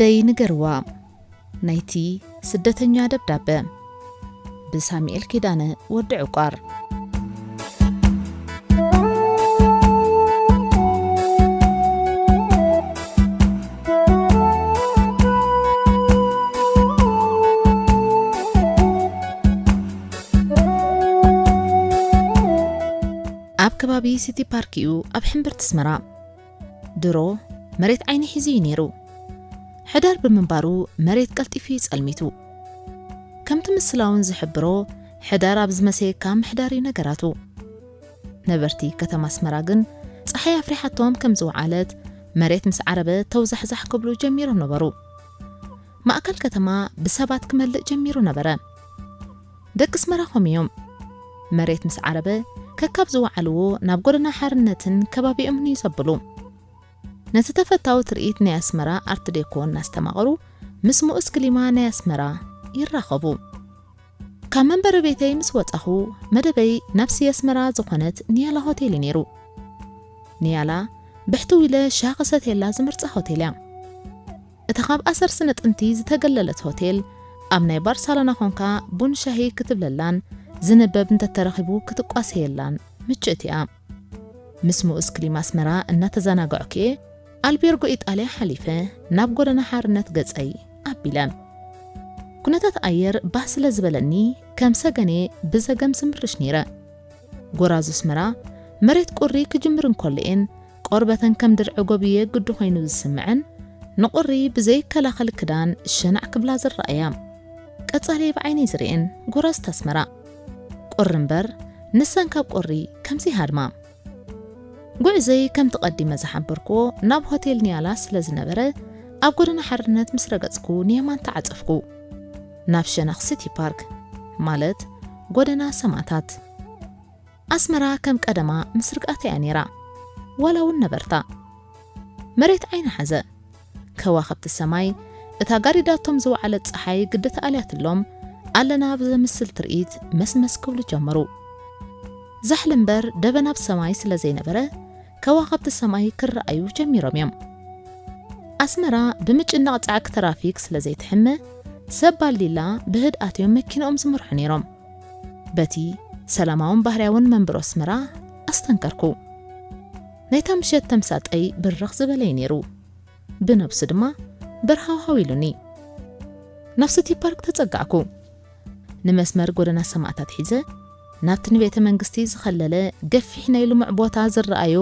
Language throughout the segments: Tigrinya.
ደይ ንገርዋ፣ ናይቲ ስደተኛ ደብዳበ፣ ብሳሙኤል ኪዳነ ወዲ ዕቋር። ኣብ ከባቢ ሲቲ ፓርክ እዩ፣ ኣብ ሕምብርቲ ኣስመራ። ድሮ መሬት ዓይኒ ሒዙ እዩ ነይሩ። ሕዳር ብምንባሩ መሬት ቀልጢፉ እዩ ጸልሚቱ። ከምቲ ምስላ እውን ዝሕብሮ፣ ሕዳር ኣብ ዝመሰየካ ምሕዳር እዩ ነገራቱ። ነበርቲ ከተማ ኣስመራ ግን ጸሓይ ኣፍሪሓቶም ከም ዝወዓለት፣ መሬት ምስ ዓረበ ተውዛሕዛሕ ክብሉ ጀሚሮም ነበሩ። ማእከል ከተማ ብሰባት ክመልእ ጀሚሩ ነበረ። ደቂ ኣስመራ ከምኡ እዮም። መሬት ምስ ዓረበ ከካብ ዝወዓልዎ ናብ ጎደና ሓርነትን ከባቢኦምን እዩ ዘብሉ። ነቲ ተፈታዊ ትርኢት ናይ ኣስመራ ኣርት ዴኮ እናስተማቐሩ ምስ ምኡዝ ክሊማ ናይ ኣስመራ ይራኸቡ። ካብ መንበሪ ቤተይ ምስ ወጻኹ መደበይ ናብ ስየ ኣስመራ ዝኾነት ኒያላ ሆቴል እዩ ነይሩ። ኒያላ ብሕትው ኢለ ሻሂ ክሰትየላ ዝመርጻ ሆቴል እያ። እታ ካብ ኣሰር ስነ ጥንቲ ዝተገለለት ሆቴል፣ ኣብ ናይ ባር ሳሎና ኾንካ ቡን ሻሂ ክትብለላን ዝንበብ እንተተረኺቡ ክትቋሰየላን ምችእቲ እያ። ምስ ምኡዝ ክሊማ ኣስመራ እናተዘናጋዕኩ እየ ኣልቤርጎ ኢጣልያ ሓሊፈ ናብ ጎደና ሓርነት ገጸይ ኣቢለ። ኩነታት ኣየር ባህ ስለ ዝበለኒ ከም ሰገኔ ብዘገም ዝምርሽ ነይረ። ጎራዙ ኣስመራ መሬት ቁሪ ክጅምር እንከሎ እየን ቆርበተን ከም ድርዒ ጎብየ ግዱ ኮይኑ ዝስምዐን፣ ንቁሪ ብዘይከላኸል ክዳን ሸናዕ ክብላ ዝረኣያ። ቀጻሊ ብዓይነይ ዝርእየን ጎራዙት ኣስመራ። ቁሪ እምበር ንሰን ካብ ቁሪ ከምዚ ሃድማ። ጉዕዘይ ከምቲ ቀዲመ ዝሓበርክዎ ናብ ሆቴል ኒያላ ስለ ዝነበረ፣ ኣብ ጎደና ሓርነት ምስ ረገጽኩ ንየማን ተዓጸፍኩ። ናብ ሸነኽ ሲቲ ፓርክ፣ ማለት ጎደና ሰማእታት። ኣስመራ ከም ቀደማ ምስ ርግኣት እያ ነይራ፣ ዋላ እውን ነበርታ። መሬት ዓይኒ ሓዘ። ከዋኽብቲ ሰማይ፣ እታ ጋሪዳቶም ዝወዓለት ጸሓይ ግዲ ተኣልያትሎም፣ ኣለና ብዘምስል ትርኢት መስመስ ክብሉ ጀመሩ። ዛሕሊ እምበር ደበና ኣብ ሰማይ ስለ ዘይነበረ፣ ከዋኽብቲ ሰማይ ክረኣዩ ጀሚሮም እዮም። ኣስመራ ብምጭናቕ ጻዕቂ ትራፊክ ስለ ዘይትሕመ፣ ሰብ ባልዲላ ብህድኣት እዮም መኪንኦም ዝመርሑ ነይሮም። በቲ ሰላማውን ባህርያውን መንበሮ ኣስመራ ኣስተንከርኩ። ናይታ ምሸት ተምሳጠይ ብርኽ ዝበለ እዩ ነይሩ። ብነብሱ ድማ በርሃውሃው ኢሉኒ። ናብ ሲቲ ፓርክ ተጸጋዕኩ። ንመስመር ጎደና ሰማእታት ሒዘ፣ ናብቲ ንቤተ መንግስቲ ዝኸለለ ገፊሕ ናይ ልሙዕ ቦታ ዝረኣዮ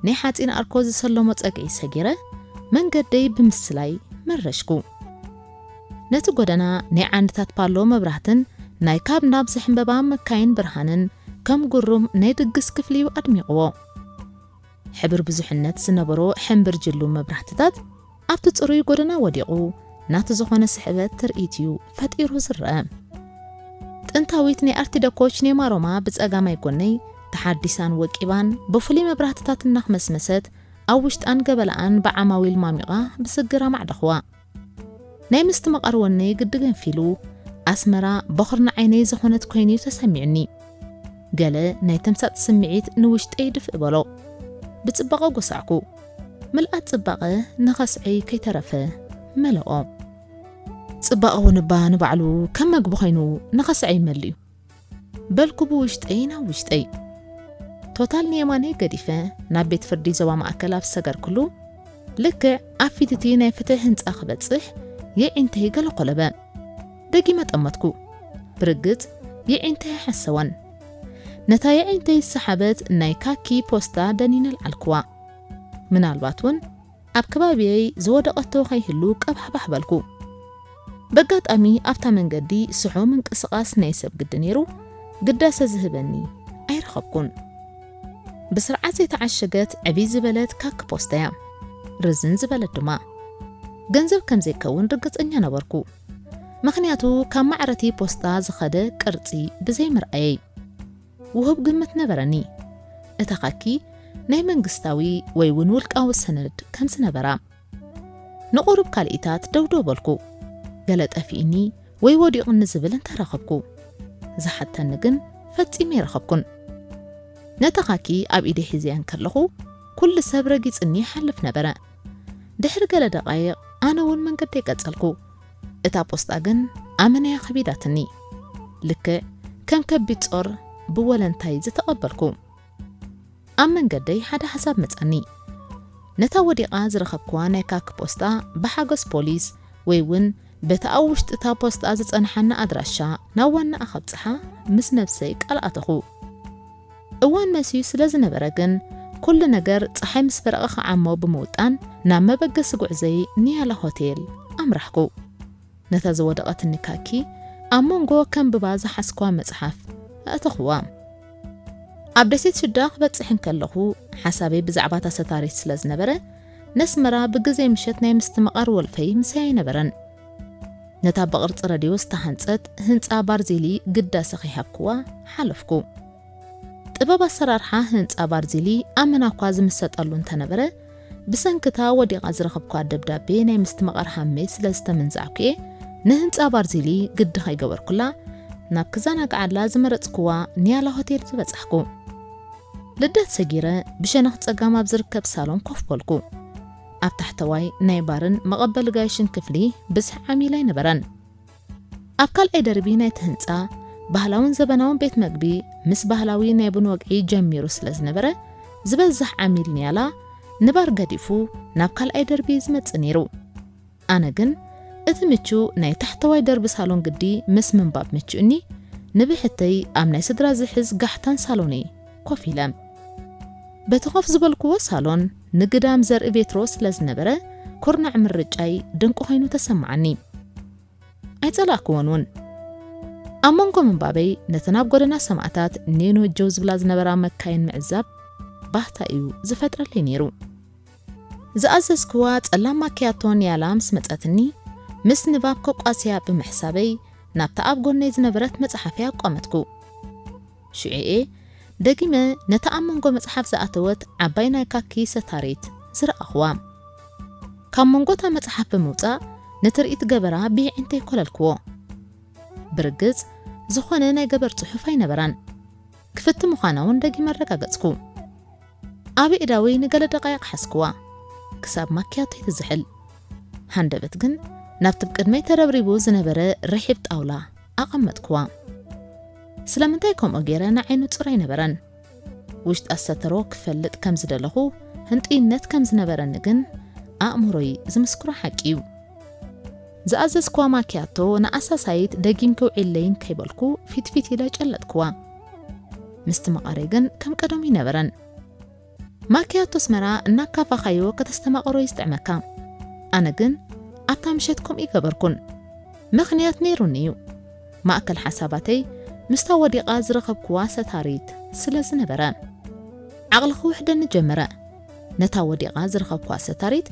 ናይ ሓጺን ኣርኮ ዝሰለሞ ጸግዒ ሰጊረ፣ መንገደይ ብምስላይ መረሽኩ። ነቲ ጎደና ናይ ዓንድታት ፓሎ መብራህትን ናይ ካብ ናብ ዝሕምበባ መካይን ብርሃንን ከም ጉሩም ናይ ድግስ ክፍሊ እዩ ኣድሚቕዎ። ሕብር ብዙሕነት ዝነበሮ ሕምብርጅሉ መብራህትታት ኣብቲ ጽሩይ ጎደና ወዲቑ ናቲ ዝኾነ ስሕበት ትርኢት እዩ ፈጢሩ ዝረአ። ጥንታዊት ናይ ኣርት ደኮ ቺኔማ ሮማ ብጸጋማይ ጎነይ ተሓዲሳን ወቂባን ብፍሉይ መብራህትታት እናኽመስመሰት ኣብ ውሽጣን ገበላኣን ብዓማዊል ማሚቓ ብስግር ኣማዕደኽዋ። ናይ ምስትምቓር ወነይ ግዲ ገንፊሉ፣ ኣስመራ በኹርኒ ዓይነይ ዝኾነት ኮይኑ እዩ ተሰሚዑኒ። ገለ ናይ ተምሳጥ ስምዒት ንውሽጠይ ድፍእ በሎ። ብጽባቐ ጎሳዕኩ። ምልኣት ጽባቐ ንኸስዐይ ከይተረፈ መለኦ። ጽባቐ እውን እባ ንባዕሉ ከም መግቢ ኮይኑ ንኸስዐይ ይመልእ እዩ። በልኩ ብውሽጠይ ናብ ውሽጠይ። ቶታል ንየማነይ ገዲፈ ናብ ቤት ፍርዲ ዞባ ማእከል ኣብ ዝሰገርኩሉ፣ ልክዕ ኣብ ፊት እቲ ናይ ፍትሕ ህንጻ ክበጽሕ የዒንተይ ገለ ኮለበ። ደጊመ ጠመትኩ። ብርግጽ የዒንተይ ኣይሓሰወን። ነታ የዒንተይ ዝሰሓበት ናይ ካኪ ፖስታ ደኒነ ኣልዓልኩዋ። ምናልባት እውን ኣብ ከባቢየይ ዝወደቐቶ ከይህሉ ቀባሕባሕ በልኩ። በጋጣሚ ኣብታ መንገዲ ስሑ ምንቅስቓስ ናይ ሰብ ግዲ ነይሩ፣ ግዳሰ ዝህበኒ ኣይረኸብኩን። ብስርዓት ዘይተዓሸገት ዕብይ ዝበለት ካክ ፖስታ እያ። ርዝን ዝበለት ድማ። ገንዘብ ከም ዘይከውን ርግጸኛ ነበርኩ። ምኽንያቱ ካብ ማዕረቲ ፖስታ ዝኸደ ቅርጺ ብዘይምርኣየይ። ውሁብ ግምት ነበረኒ። እታ ካኪ ናይ መንግስታዊ ወይ እውን ውልቃዊ ሰነድ ከም ዝነበራ። ንቑሩብ ካልኢታት ደው ደው በልኩ። ገለ ጠፊእኒ ወይ ወዲቑኒ ዝብል እንተረኸብኩ። ዝሓተኒ ግን ፈጺመ ኣይረኸብኩን። ነታ ካኪ ኣብ ኢደይ ሒዘያ እንከለኹ፣ ኩሉ ሰብ ረጊጽኒ ይሓልፍ ነበረ። ድሕሪ ገለ ደቓይቕ፣ ኣነ እውን መንገደይ ቀጸልኩ። እታ ፖስጣ ግን ኣመናያ ከቢዳትኒ። ልክዕ ከም ከቢድ ጾር ብወለንታይ ዝተቐበልኩ። ኣብ መንገደይ ሓደ ሓሳብ መጸኒ። ነታ ወዲቓ ዝረኸብክዋ ናይ ካክ ፖስጣ ብሓገዝ ፖሊስ ወይ እውን በቲ ኣብ ውሽጢ እታ ፖስጣ ዝጸንሓና ኣድራሻ ናብ ዋናኣ ከብጽሓ ምስ ነብሰይ ቃል ኣተኹ። እዋን መስዩ ስለ ዝነበረ ግን፣ ኩሉ ነገር ጸሓይ ምስ በረቐ ክዓሞ ብምውጣን፣ ናብ መበገሲ ጉዕዘይ ኒያላ ሆቴል ኣምራሕኩ። ነታ ዝወደቐትኒ ካኪ ኣብ መንጎ ከንብባ ዝሓዝኳ መጽሓፍ ኣእተኹዋ። ኣብ ደሴት ሽዳ ክበጽሕ እንከለኹ፣ ሓሳበይ ብዛዕባ እታ ሰታሪት ስለ ዝነበረ፣ ነስመራ ብግዜ ምሸት ናይ ምስትምቓር ወልፈይ ምሳይ ኣይነበረን። ነታ ብቕርጺ ረድዮ ዝተሃንጸት ህንጻ ባርዜሊ ግዳሰ ከይሃብክዋ ሓለፍኩ። ጥበብ ኣሰራርሓ ህንጻ ባርዜሊ ኣመና እኳ ዝምሰጠሉ እንተነበረ፣ ብሰንክታ ወዲቓ ዝረኸብኳ ደብዳቤ ናይ ምስትምቓር ሃመይ ስለ ዝተመንዛዕኩ'የ፣ ንህንጻ ባርዜሊ ግዲ ከይገበርኩላ፣ ናብ ክዘናግዓላ ዝመረጽክዋ ኒያላ ሆቴል ዝበጻሕኩ። ልደት ሰጊረ ብሸነኽ ጸጋም ኣብ ዝርከብ ሳሎን ኮፍ በልኩ። ኣብ ታሕተዋይ ናይ ባርን መቐበሊ ጋይሽን ክፍሊ ብዝሒ ዓሚል ኣይነበረን። ኣብ ካልኣይ ደርቢ ናይቲ ህንጻ፣ ባህላውን ዘበናውን ቤት መግቢ ምስ ባህላዊ ናይ ቡን ወግዒ ጀሚሩ ስለ ዝነበረ፣ ዝበዝሕ ዓሚል ኒያላ ንባር ገዲፉ ናብ ካልኣይ ደርቢ እዩ ዝመጽእ ነይሩ። ኣነ ግን እቲ ምቹ ናይ ታሕተዋይ ደርቢ ሳሎን ግዲ ምስ ምንባብ ምቹእኒ፣ ንብሕተይ ኣብ ናይ ስድራ ዝሕዝ ጋሕታን ሳሎነይ ኮፍ ኢለ። በቲ ኮፍ ዝበልክዎ ሳሎን ንግዳም ዘርኢ ቬትሮ ስለ ዝነበረ፣ ኩርናዕ ምርጫይ ድንቂ ኮይኑ ተሰማዓኒ። ኣይጸላእክዎን እውን። ኣብ መንጎ ምንባበይ ነተን ኣብ ጎደና ሰማእታት ኔኖ ጀው ዝብላ ዝነበራ መካይን ምዕዛብ ባህታ እዩ ዝፈጥረለይ ነይሩ። ዝኣዘዝክዋ ጸላም ማኪያቶ ኒያላ ምስ መጸትኒ፣ ምስ ንባብ ከቋስያ ብምሕሳበይ፣ ናብታ ኣብ ጎነይ ዝነበረት መጽሓፈይ ኣቋመጥኩ። ሽዑ'የ ደጊመ ነታ ኣብ መንጎ መጽሓፍ ዝኣተወት ዓባይ ናይ ካኪ ሰታሪት ዝረኣኹዋ። ካብ መንጎ እታ መጽሓፍ ብምውጻእ፣ ንትርኢት ገበራ ብየዒንተይ ኮለልክዎ። ብርግጽ፣ ዝኾነ ናይ ገበር ጽሑፍ ኣይነበራን። ክፍቲ ምዃና እውን ደጊመ ኣረጋገጽኩ። ኣብ ኣእዳወይ ንገለ ደቓይቕ ሓዝክዋ፣ ክሳብ ማኪያቶይ ትዝሕል። ሃንደበት ግን ናብቲ ብቅድመይ ተረብሪቡ ዝነበረ ርሒብ ጣውላ ኣቐመጥክዋ። ስለምንታይ ከምኡ ገይረ ንዓይ ንጹር ኣይነበረን። ውሽጣ ሰተሮ ክፈልጥ ከም ዝደለኹ፣ ህንጡይነት ከም ዝነበረኒ ግን ኣእምሮይ ዝምስክሮ ሓቂ እዩ። ዝኣዘዝክዋ ማኪያቶ ንኣሳሳይት ደጊም ክውዒለይን ከይበልኩ ፊትፊት ኢለ ጨለጥክዋ። ምስትምቓረይ ግን ከም ቀደሙ ኣይነበረን። ማኪያቶ ኣስመራ እናካፋኻዮ ከተስተማቕሮ ይስጥዕመካ። ኣነ ግን ኣብታ ምሸት ከምኡ ይገበርኩን። ምኽንያት ነይሩኒ እዩ። ማእከል ሓሳባተይ ምስታ ወዲቓ ዝረኸብክዋ ሰታሪት ስለ ዝነበረ። ዓቕሊ ክውሕደኒ ጀመረ። ነታ ወዲቓ ዝረኸብክዋ ሰታሪት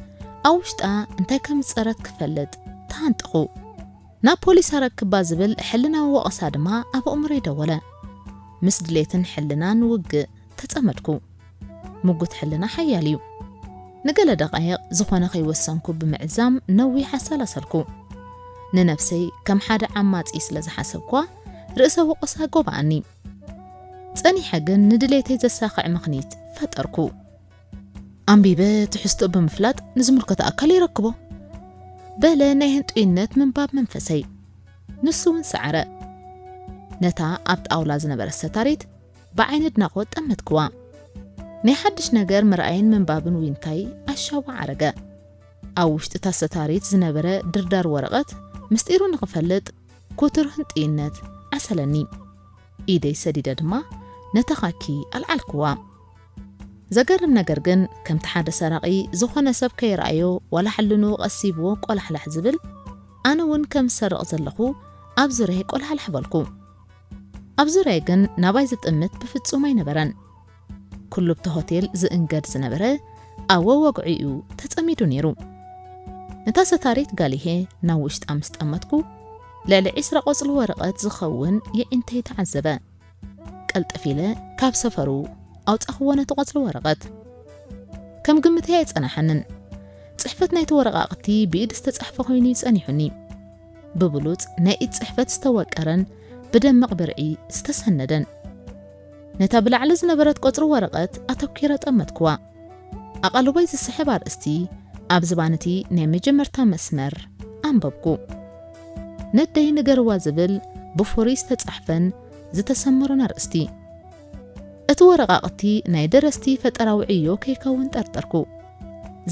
ኣብ ውሽጣ እንታይ ከም ዝጸረት ክፈልጥ ተሃንጠኹ። ናብ ፖሊስ ኣረክባ ዝብል ሕልናዊ ወቐሳ ድማ ኣብ ኣእምሮይ ደወለ። ምስ ድሌትን ሕልናን ውግእ ተጸመድኩ። ምጉት ሕልና ሓያል እዩ። ንገለ ደቓይቕ ዝኾነ ከይወሰንኩ ብምዕዛም ነዊሕ ኣሰላሰልኩ። ንነብሰይ ከም ሓደ ዓማጺ ስለ ዝሓሰብኳ ርእሰ ወቐሳ ጎብኣኒ። ጸኒሐ ግን ንድሌተይ ዘሳኽዕ ምኽኒት ፈጠርኩ። ኣንቢበ ትሕዝትኡ ብምፍላጥ ንዝምልከቶ ኣካል የረክቦ። በለ ናይ ህንጡይነት ምንባብ መንፈሰይ። ንሱ እውን ሰዓረ። ነታ ኣብ ጣውላ ዝነበረት ሰታሪት ብዓይኒ ኣድናቖት ጠመትክዋ። ናይ ሓድሽ ነገር ምርኣይን ምንባብን ዊንታይ ኣሻዋ ዓረገ። ኣብ ውሽጢ እታ ሰታሪት ዝነበረ ድርዳር ወረቐት ምስጢሩ ንኽፈልጥ ኩቱር ህንጥይነት ዓሰለኒ። ኢደይ ሰዲደ ድማ ነታ ካኪ ኣልዓልክዋ። ዘገርም ነገር ግን፣ ከምቲ ሓደ ሰራቒ ዝኾነ ሰብ ከይረኣዮ ዋላ ሕልንኡ ቀሲብዎ ቆላሕላሕ ዝብል፣ ኣነ እውን ከም ዝሰርቕ ዘለኹ ኣብ ዙርያይ ቆላሕላሕ በልኩ። ኣብ ዙርያይ ግን ናባይ ዝጥምት ብፍጹም ኣይነበረን። ኩሉ ኣብቲ ሆቴል ዝእንገድ ዝነበረ ኣብ ወግዒኡ ተጸሚዱ ነይሩ። ነታ ሰታሪት ጋሊሄ ናብ ውሽጣ ምስ ጠመትኩ፣ ልዕሊ ዕስራ ቆጽሊ ወረቐት ዝኸውን የዒንተይ ተዓዘበ። ቀልጥፍ ኢለ ካብ ሰፈሩ ኣውጻኽዎ ነቲ ቆጽሊ ወረቐት። ከም ግምተይ ኣይጸናሓንን። ጽሕፈት ናይቲ ወረቓቕቲ ብኢድ ዝተጻሕፈ ኮይኑ እዩ ጸኒሑኒ። ብብሉጽ ናይ ኢድ ጽሕፈት ዝተወቀረን ብደሚቕ ብርዒ ዝተሰነደን። ነታ ብላዕሊ ዝነበረት ቆጽሪ ወረቐት ኣተኲረ ጠመትክዋ። ኣቓልቦይ ዝስሕብ ኣርእስቲ፣ ኣብ ዝባን እቲ ናይ መጀመርታ መስመር ኣንበብኩ። ነደይ ንገርዋ ዝብል ብፍሩይ ዝተጻሕፈን ዝተሰመሮን ኣርእስቲ። እቲ ወረቓቕቲ ናይ ደረስቲ ፈጠራዊ ዕዮ ከይከውን ጠርጠርኩ።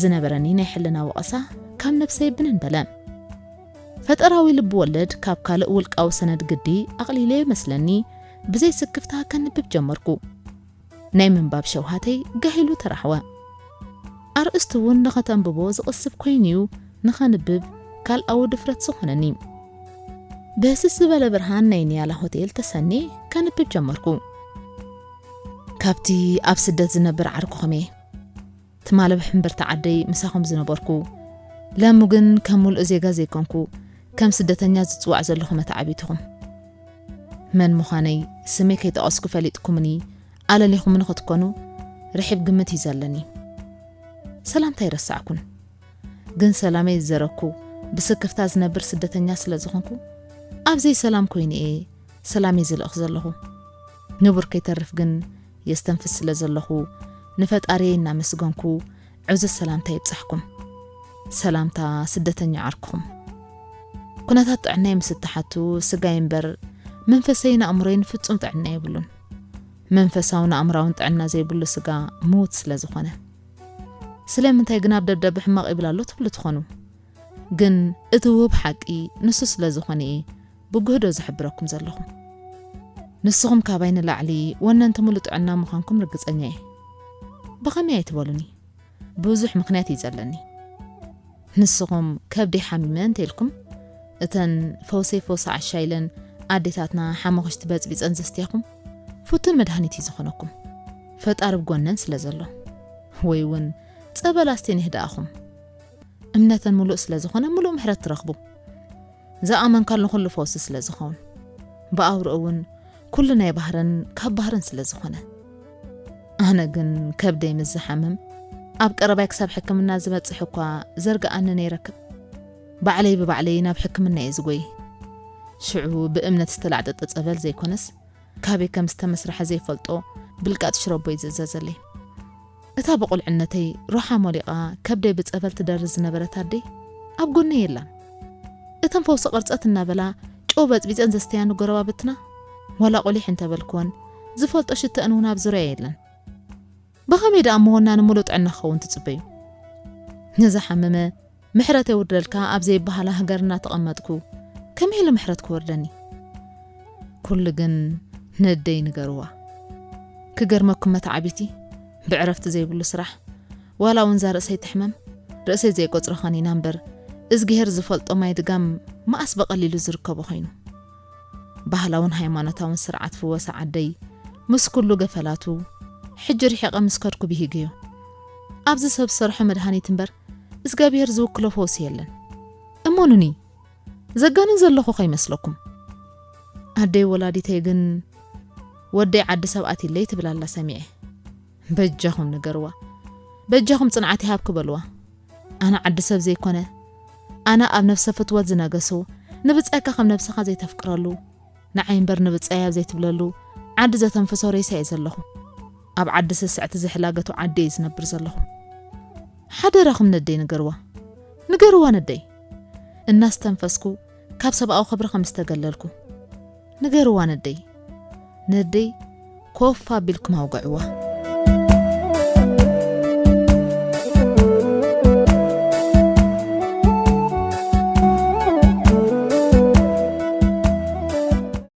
ዝነበረኒ ናይ ሕልና ወቐሳ ካብ ነብሰይ ብንን በለ። ፈጠራዊ ልብ ወለድ ካብ ካልእ ውልቃዊ ሰነድ ግዲ ኣቕሊለ መስለኒ ብዘይ ስክፍታ ከንብብ ጀመርኩ። ናይ ምንባብ ሸውሃተይ ጋሂሉ ተራሕወ። ኣርእስቲ እውን ንኸተንብቦ ዝቕስብ ኮይኑ'ዩ ንኸንብብ ካልኣዊ ድፍረት ዝኾነኒ። ብህስስ ዝበለ ብርሃን ናይ ኒያላ ሆቴል ተሰኔ ከንብብ ጀመርኩ። ካብቲ ኣብ ስደት ዝነብር ዓርኩኹም እየ። ትማሊ ብሕምብርቲ ዓደይ ምሳኹም ዝነበርኩ፣ ለሙ ግን ከም ሙሉእ ዜጋ ዘይኮንኩ፣ ከም ስደተኛ ዝጽዋዕ ዘለኹ መተዓቢትኹም። መን ምዃነይ ስመይ ከይጠቐስኩ ፈሊጥኩምኒ ኣለሊኹምኒ ክትኮኑ ርሒብ ግምት እዩ ዘለኒ። ሰላምታ ይረሳዕኩን። ግን ሰላመይ ዝዘረኩ ብስክፍታ ዝነብር ስደተኛ ስለ ዝኾንኩ፣ ኣብ ዘይሰላም ኮይነ እየ ሰላመይ ዝልእኽ ዘለኹ። ንቡር ከይተርፍ ግን የስተንፍስ ስለ ዘለኹ፣ ንፈጣሪየይ እናመስገንኩ ዕዙዝ ሰላምታ ይብጻሕኩም። ሰላምታ ስደተኛ ዓርኩኹም። ኩነታት ጥዕናይ ምስ እተሓቱ፣ ስጋይ እምበር መንፈሰይን ኣእምሮይን ፍጹም ጥዕና የብሉን። መንፈሳውን ኣእምራውን ጥዕና ዘይብሉ ስጋ ምዉት ስለ ዝኾነ። ስለምንታይ ግን ኣብ ደብዳበ ሕማቕ ይብል ኣሎ ትብሉ ትኾኑ? ግን እቲ ውብ ሓቂ ንሱ ስለ ዝኾነ እየ ብግህዶ ዝሕብረኩም ዘለኹ። ንስኹም ካባይ ንላዕሊ ወነንቲ ሙሉእ ጥዕና ምዃንኩም ርግጸኛ እየ። ብኸመይ ኣይትበሉኒ? ብዙሕ ምኽንያት እዩ ዘለኒ። ንስኹም ከብደይ ሓሚመ እንተ ኢልኩም፣ እተን ፈውሰይ ፈውሲ ዓሻ ኢለን ኣዴታትና ሓመኹሽቲ በጽቢጸን ዘስትያኹም ፍቱን መድሃኒት እዩ ዝኾነኩም። ፈጣሪ ብጎነን ስለ ዘሎ። ወይ እውን ጸበል ኣስቴን ይህድኣኹም። እምነተን ሙሉእ ስለ ዝኾነ ሙሉእ ምሕረት ትረኽቡ። ዝኣመንካሉ ኩሉ ፈውሲ ስለ ዝኸውን። ብኣውርኡ እውን ኩሉ ናይ ባህረን ካብ ባህረን ስለ ዝኾነ። ኣነ ግን ከብደይ ምስ ዝሓምም ኣብ ቀረባይ ክሳብ ሕክምና ዝበጽሕ እኳ ዘርግኣኒ ነይረክብ። ባዕለይ ብባዕለይ ናብ ሕክምና እየ ዝጎይ። ሽዑ ብእምነት ዝተላዕጠጠ ጸበል ዘይኮነስ፣ ካበይ ከም ዝተመስርሐ ዘይፈልጦ ብልቃጥ ሽረቦ እዩ ዝእዘዘለይ። እታ ብቑልዕነተይ ሮሓ ሞሊቓ ከብደይ ብጸበል ትደርዝ ዝነበረት ኣደይ ኣብ ጎነይ የላን። እተን ፈውሲ ቅርጸት እናበላ ጨው በጽቢጸን ዘስተያኒ ጎረባብትና፣ ዋላ ቁሊሕ እንተበልክወን፣ ዝፈልጦ ሽተአን እውን ኣብ ዙርያ የለን። ብኸመይ ደኣ እሞ ወናኒ ሙሉእ ጥዕና ክኸውን ትጽበዩ? ንዝሓመመ ምሕረት የውርደልካ ኣብ ዘይበሃላ ሃገር እናተቐመጥኩ፣ ከመይ ኢሉ ምሕረት ክወርደኒ? ኩሉ ግን ነደይ ንገርዋ። ክገርመኩም መተዓቢቲ፣ ብዕረፍቲ ዘይብሉ ስራሕ፣ ዋላ እውን እዛ ርእሰይ ትሕመም፣ ርእሰይ ዘይቆጽሮ ኸኒና እምበር፣ እዝግሄር ዝፈልጦ ማይ ድጋም መኣስ ብቐሊሉ ዝርከቦ ኾይኑ። ባህላውን ሃይማኖታውን ስርዓት ፍወሳ ዓደይ፣ ምስ ኩሉ ገፈላቱ፣ ሕጂ ርሒቐ ምስ ከድኩ ብሂግዮ። ኣብዚ ሰብ ዝሰርሖ መድሃኒት እምበር፣ እግዚኣብሄር ዝውክሎ ፈውሲ የለን። እመኑኒ፣ ዘጋንን ዘለኹ ከይመስለኩም። ኣደይ ወላዲተይ ግን፣ "ወደይ ዓዲ ሰብ ኣትለይ" ትብል ኣላ ሰሚዐ። በጃኹም ንገርዋ። በጃኹም ጽንዓት ይሃብኪ በልዋ። ኣነ ዓዲ ሰብ ዘይኮነ፣ ኣነ ኣብ ነፍሰ ፍትወት ዝነገሱ፣ ንብጻይካ ከም ነብስኻ ዘይተፍቅረሉ፣ ንዓይ እምበር ንብጻይ ኣብ ዘይትብለሉ ዓዲ ዘተንፍሶ ሬሳ እየ ዘለኹ። ኣብ ዓዲ ስስዕቲ ዝሕላገቱ ዓዲ እየ ዝነብር ዘለኹ። ሓደራኹም ነደይ ንገርዋ። ንገርዋ ነደይ። እናስተንፈስኩ ካብ ሰብኣዊ ክብሪ ከም ዝተገለልኩ። ንገርዋ ነደይ። ነደይ ኮፍ ኣቢልኩም ኣውግዕዋ።